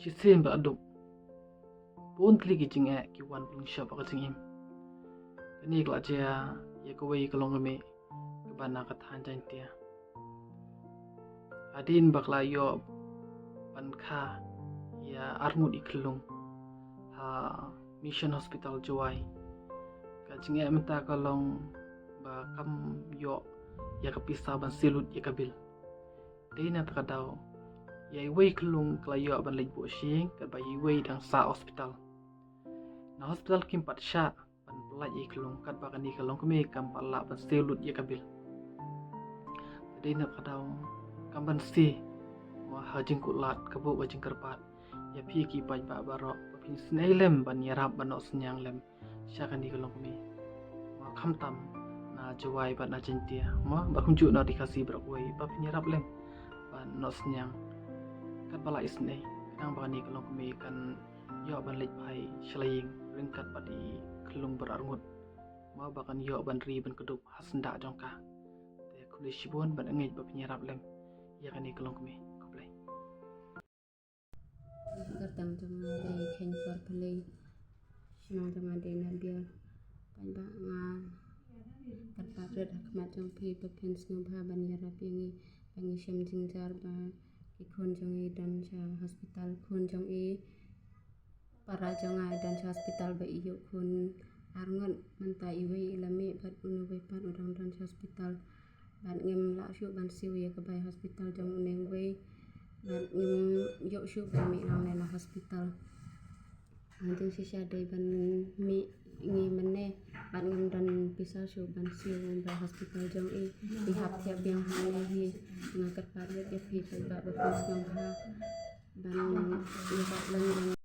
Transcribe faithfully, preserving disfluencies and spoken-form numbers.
shisien ba la duk. Bun tylli ki jingeh ki wan pynshop ha ka jingim. Kane ka la jia ïa kawei ka longkmie kaba na ka thaiñ Jaiñtia. Hadien ba ka la ïoh ban kha ïa arngut i khyllung ha Mission Hospital Jowai, ka jingeh mynta ka long ba kam ïoh ïa ka pisa ban siew lut ïa ka bil. Dei na kata ka daw, ïa iwei i khyllung ka la ïoh ban leit buh sha ïing, katba iwei dang sah hospital. Na hospital kim pat shah ban pyllait ïa i khyllung, katba kane ka longkmie kam pat lah ban siew lut ïa ka bil. Dei na kata ka daw, kam banse mo ha jingkutlad, ka buh ka jingkyrpad ïa phi ki paidbah baroh ba phin isynei lem ban ïarap ban noh synñiang lem sha kane ka longkmie. Mo khamtam na Jowai bad na Jaiñtia, mo bad kumjuh na ri Khasi baroh kawei, ba phin ïarap lem ban noh synñiang katba la isynei, khnang ba kane ka longkmie kan ïoh ban leit phai sha la ïing ryngkat bad i khyllung baroh arngut, mo ba kan ïoh ban ri ban kdup ha syndah jong ka. Te khublei shibun bad nga ngeit ba phin ïarap lem ïa kane ka longkmie. Khublei. Kyrteng jong nga dei Kheiñpor Phalei. Shnong jong nga dei Nabiar. Paidbah, nga kyrpad rit ha khmat jong phi ba phin sngewbha ban ïarap ïa ngi ba ngi shem jingjar ba ki khun jong ngi don sha hospital, khun jong i para jong nga i don sha hospital ba i ïoh khun arngut, mynta iwei i la mih bad uno uwei pat u dang don sha hospital. Bad ngim lah shuh ban siew ïa ka bai hospital jong une uwei. Bad ngim ïoh shuh ban mih nangne na hospital. Hangta jingshisha dei ban mih ngi mynne bad ngim don pisa shuh ban siew bai hospital jong i. I hap thiah biang hangne hi. Nga kyrpad rit ïa phi paidbah ba phin sngewbha ban ïarap lang jong